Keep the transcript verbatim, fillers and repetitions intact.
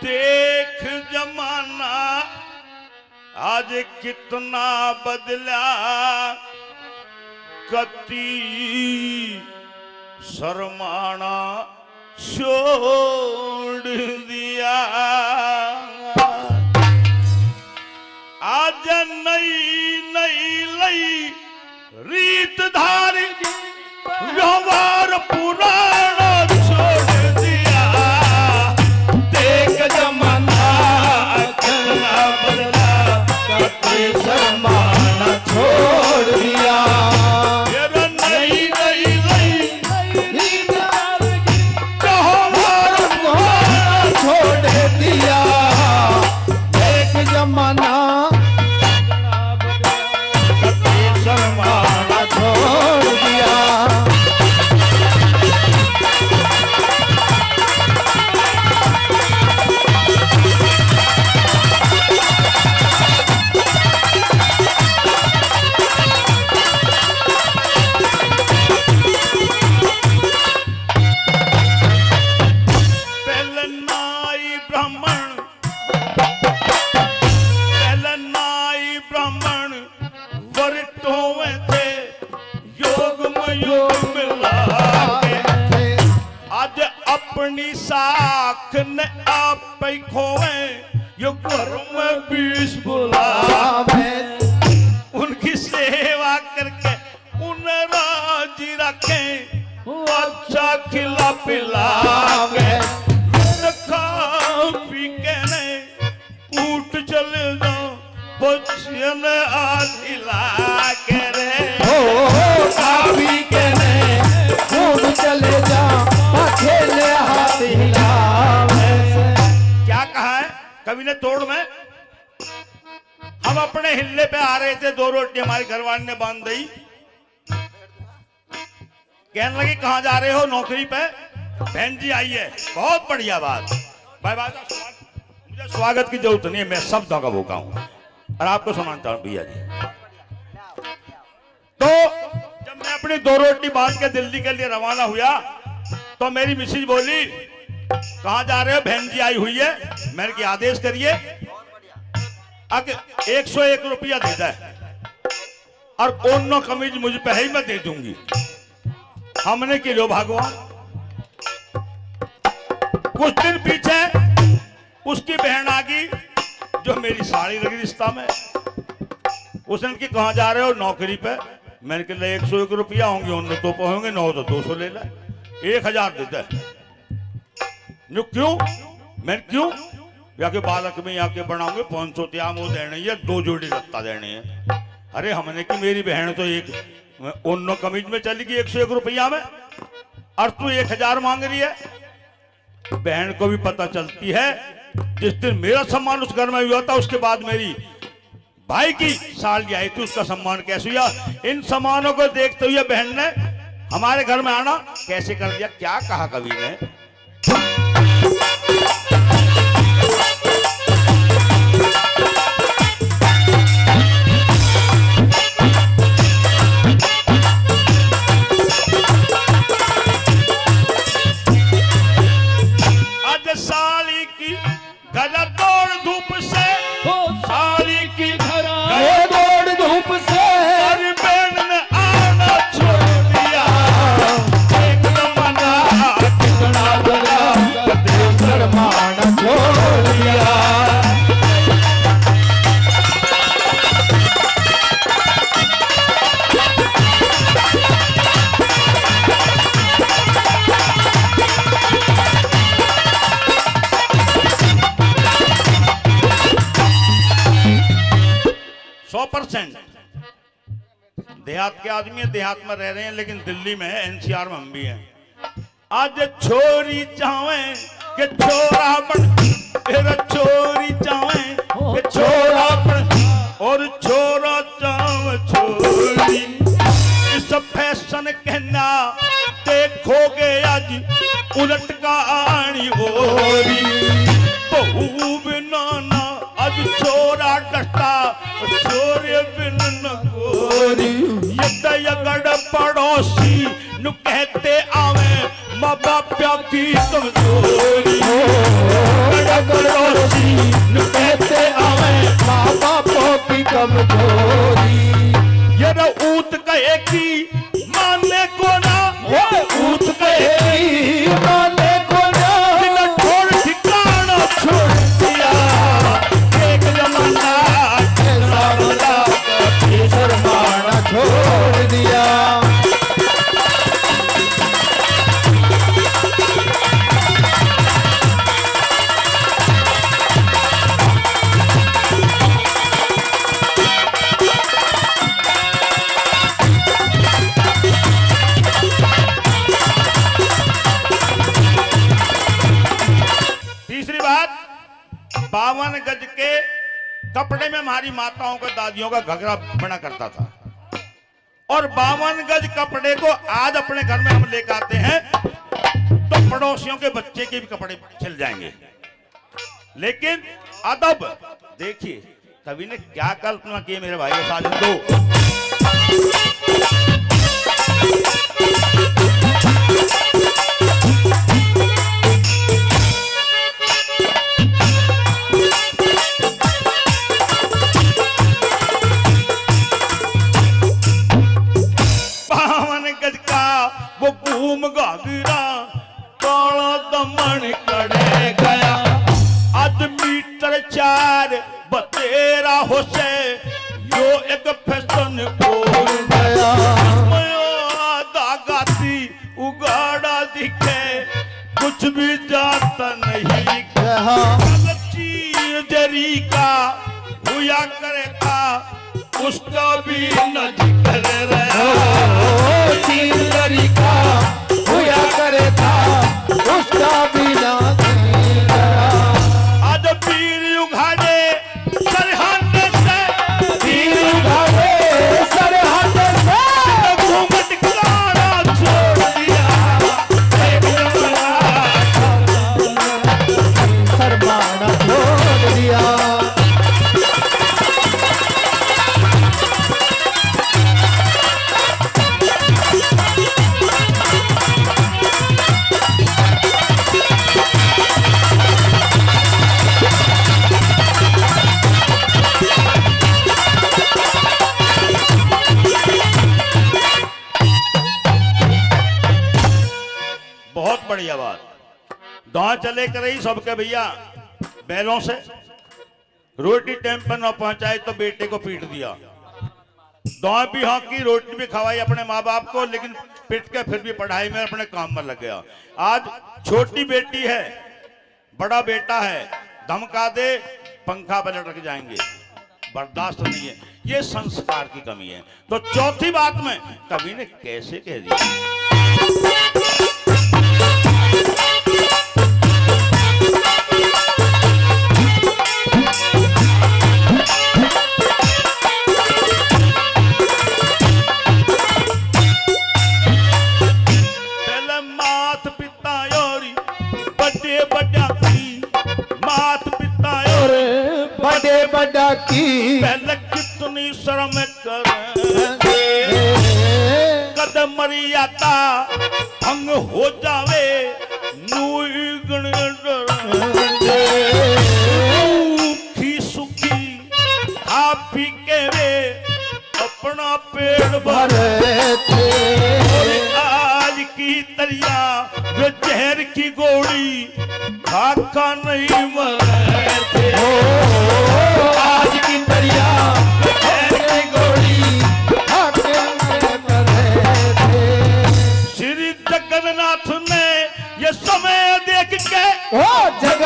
देख जमाना आज कितना बदला, कती शर्माना छोड़ दिया। आज नई नई लई रीत धारी, व्यवहार पुराना छोड़ दिया। देख जमाना कितना बदला, कते शर्माना छोड़ दिया। तेरा नई नई लई रीत धारी, व्यवहार पुराना छोड़ दिया। देख जमाना शर्माना छोड़ दिया। पहले नाई ब्राह्मण, पहले नाई ब्राह्मण वरिष्ठ होवे थे, योग में योग मिला के। आज अपनी साख ने आप ही खोवे, यो घर में बीस बुलावे। उनकी सेवा करके उन्हें राजी रखे, अच्छा खिला पिला के। खा पी के नहीं उठ चले जाओ, बच्चे ने हाथ हिला के रे। ओ, खा पी के नहीं उठ चले जाओ, बच्चे ने हाथ हिलावे से। क्या कहा है कवि ने तोड़ में? हम अपने हिल्ले पे आ रहे थे, दो रोटी हमारी घरवाली ने बांध दी। कहने लगी, "कहाँ जा रहे हो?" "नौकरी पे।" "बहन जी आई है।" "बहुत बढ़िया बात।" भाई, भाई साहब, स्वागत, मुझे स्वागत की जरूरत नहीं है, मैं शब्दों का भूखा हूँ। और आपको सुनाता हूँ भैया जी, तो जब मैं अपनी दो रोटी बांध के दिल्ली के लिए रवाना हुआ, तो मेरी मिसिज बोली, "कहाँ जा रहे हो?" "बहन जी आई हुई है।" मैंने कहा, "आदेश करिए, अक एक सौ एक रुपया दे दे।" और ओनो कमीज मुझ पे है ही, मैं दे दूंगी। हमने की लो भगवान। कुछ दिन पीछे उसकी बहन आ गई, जो मेरी साली लगी रिश्ता में। उसने की, "कहाँ जा रहे हो?" "नौकरी पे।" मैंने कहा, "ले, एक सौ एक रुपया होंगे, उनने तो पाओगे, नौ तो दो सौ ले ले, एक हजार दे दे।" न्यू क्यों? मैंने क्यों? या के बालक में या के बनाऊंगे, पाँच सौ त्याम वो देने हैं, दो जोड़ी लत्ता देने हैं। अरे हमने की, मेरी बहन तो एक ओनो कमीज में चली गई एक सौ एक रुपया में, और तू एक हजार मांग रही है। बहन को भी पता चलती है, जिस दिन मेरा सम्मान उस घर में हुआ था, उसके बाद मेरी भाई की साली आई थी, उसका सम्मान कैसे हुआ? इन सम्मानों को देखते हुए बहन ने हमारे घर में आना कैसे कर दिया? क्या कहा कवि ने? आज साली की घरा दौड़ धूप से, ओ साली की घरा ए दौड़ धूप से, अरे बहन ने आना छोड़ दिया। एक जमाना कितना बड़ा, कते शर्माना छोड़ दिया। सौ परसेंट देहात के आदमी हैं, देहात में रह रहे हैं, लेकिन दिल्ली में है, एनसीआर में हम भी हैं। आज छोरी चावे के छोरा बन, तेरा छोरी चावे के छोरा बन, और छोरा चावे छोरी। इस फैशन कहना देखोगे आज उलट का आनी होरी। बहू बिना ना आज छोरा डरता, छोरे बिन न गोरी। ये तो अगर पड़ोसी नु कहते आवे, माँ बाप्या की कमजोरी। अगर बावन गज के कपड़े में हमारी माताओं का, दादियों का घघरा बना करता था। और बावन गज कपड़े को आज अपने घर में हम लेकर आते हैं, तो पड़ोसियों के बच्चे के भी कपड़े छिल जाएंगे। लेकिन अदब देखिए, कवि ने क्या कल्पना की है, मेरे भाई और साथियों। दो बावन गज का वो घूम घाघरा, काला दमन कड़े गया। आज मीटर चार बतेरा हो से, यो एक फैशन हो गया। इसमें आधा गाती उगाड़ा दिखे, कुछ भी जाता नहीं कहा। गलती जरी का हुआ करे था, उसका भी न जिक्र रहा। ओ, चीर जरी का हुआ करे था, उसका भी ना जिक्र रहा। आज पीर उघाड़े सरहद से, पीर उघाड़े सरहद से, घूंघट काला छोड़ दिया। शर्माना छोड़ दिया। बहुत बढ़िया बात। दांत चले कर ही सबके भैया बैलों से। रोटी टाइम पर ना पहुंचाई तो बेटे को पीट दिया। दांत भी हाँकी, रोटी भी खवाई अपने माँ बाप को, लेकिन पिट के फिर भी पढ़ाई में अपने काम में लग गया। आज छोटी बेटी है, बड़ा बेटा है, धमका दे, पंखा पे लटक जाएंगे, बर्दाश्त नहीं है। ये संस्कार की कमी है। तो चौथी बात में कवि ने कैसे कह दिया। पहले मात पिता और बड़े बड़ा की, मात पिता और बड़े बड़ा की। पहले कितनी शर्म कर, कद मर्यादा भंग हो जावे, नूई गण डर। भूखी सुखी खा पी के वे अपना पेट भरे थे। और आज की तरिया वे जहर की गोली खा खा नहीं मरे थे। ओ, आज की तरिया जहर की गोली खा के मरे थे। श्री जगन्नाथ ने ये समय देख के, ओ, जग